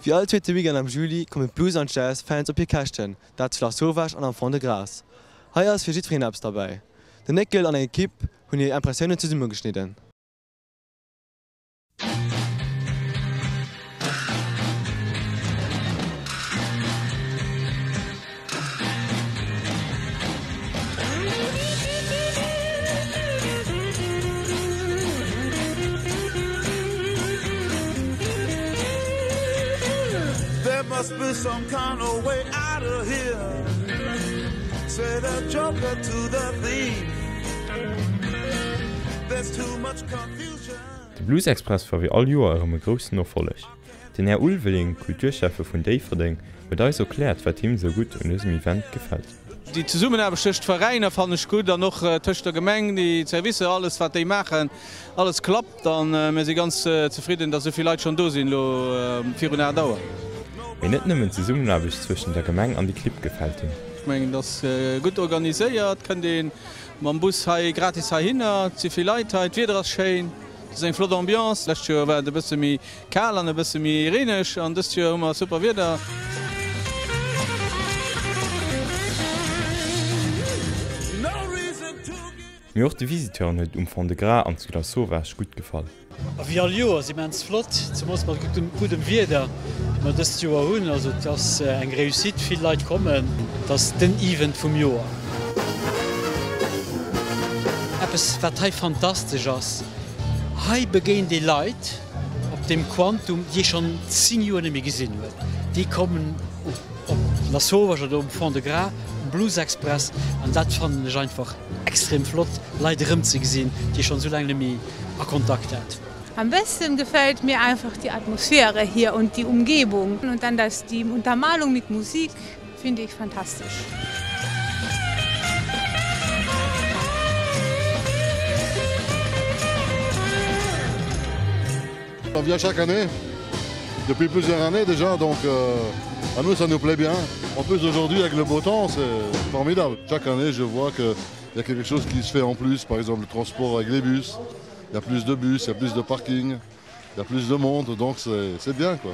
Wéi all zweete Weekend am Juli kommen d'Blues an d'Jazz Fans op hir Käschten, dat zu Lasauvage an am Fond de Gras. Hei ass fir jiddwereen eppes derbäi. Den Néckel an eng Ekipp hunn hir Impressiounen zesummegeschnidden. De Blues Express war wéi all Joer erëm e groussen Erfolleg. Den Här Ulveling, Kulturschäffe vun Déifferdeng, huet eis erkläert, wat him sou gutt un dësem Event gefält. Déi Zesummenaarbecht tëscht Veräiner fannen ech gutt an och tëscht der Gemeng, déi Servicer, alles wat déi maachen, alles klappt an mir si ganz zefridden, dass esou vill Leit schonn do sinn elo virun 8 Auer. Mee net nëmmen d'Zesummenaarbecht zwëschen der Gemeng an de Clibb gefält him. Ech mengen, et ass gutt organiséiert, kënnt ee mam Bus hei gratis heihinner, et si vill Leit hei, d'Wieder ass schéin, et ass eng flott Ambiance. D'lescht Joer war et e bësse méi Kal an e bësse méi reeneg an dëst Joer hu mer super Wieder. Mee och de Visiteuren huet et um Fond-de-Gras an zu Lasauvage gutt gefall. A wéi all Joer ass immens flott, zemools mat guddem Wieder, wéi mer dëst Joer hunn. Also et ass eng Réussite, vill Leit kommen, et ass den Event vum Joer. Eppes wat hei fantastesch ass, hei begéint ee Leit, Op deem Quantum, déi ee schonn 10 Joer net méi gesinn huet, déi kommen op Lasauvage oder um Fond-de-Gras, um Blues Express an dat fannen ech einfach extrem flott, Leit erëmzegesinn, déi ee schonn esou laang net méi a Kontakt hat. Am besten gefällt mir einfach die Atmosphäre hier und die Umgebung und dann das die Untermalung mit Musik finde ich fantastisch. On vient chaque année, depuis plusieurs années déjà, donc euh, à nous ça nous plaît bien. En plus aujourd'hui avec le beau temps, c'est formidable. Chaque année je vois qu'il y a quelque chose qui se fait en plus, par exemple le transport avec les bus. Il y a plus de bus, il y a plus de parking, il y a plus de monde, donc c'est bien quoi.